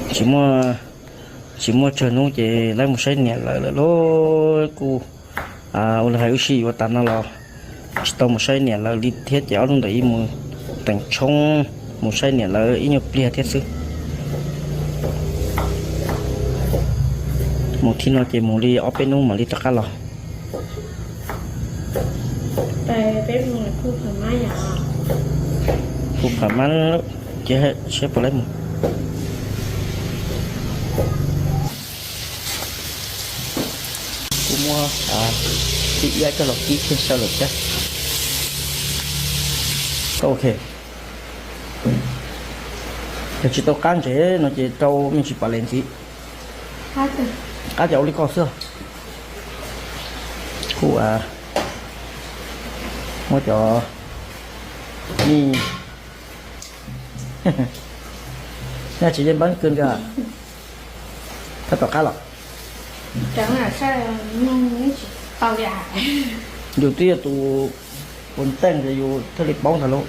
Tsis muaj, tsis muaj tsawg hnub ces laib mus saib niam lawv lawm lauj. Kuj ua li hais wb sib yuav tas no los tsis tau mus saib niam lawv li thiab ces ob hnub ntawm ib mus teem tshoob mus saib niam lawv ib nyuag pliag thiab xwb. Mus thib no ces mus li ob peb hnub mam li rov qab los. Pub phav mab ces saib puas laib mus. Kuv muab thib iab coj los kib kiag saw lawm thiab. Ok, yog tsis tau qab ntsev no ces rau me ntsis pas les ntxiv. Qab ces ua li ko xwb. Kuj muab cov me, nyaj tsis yeej npab kawg nkaus. Thab tom qab los. Yus twb yog tus ua teej ces yus thiaj li paub ntag lauj.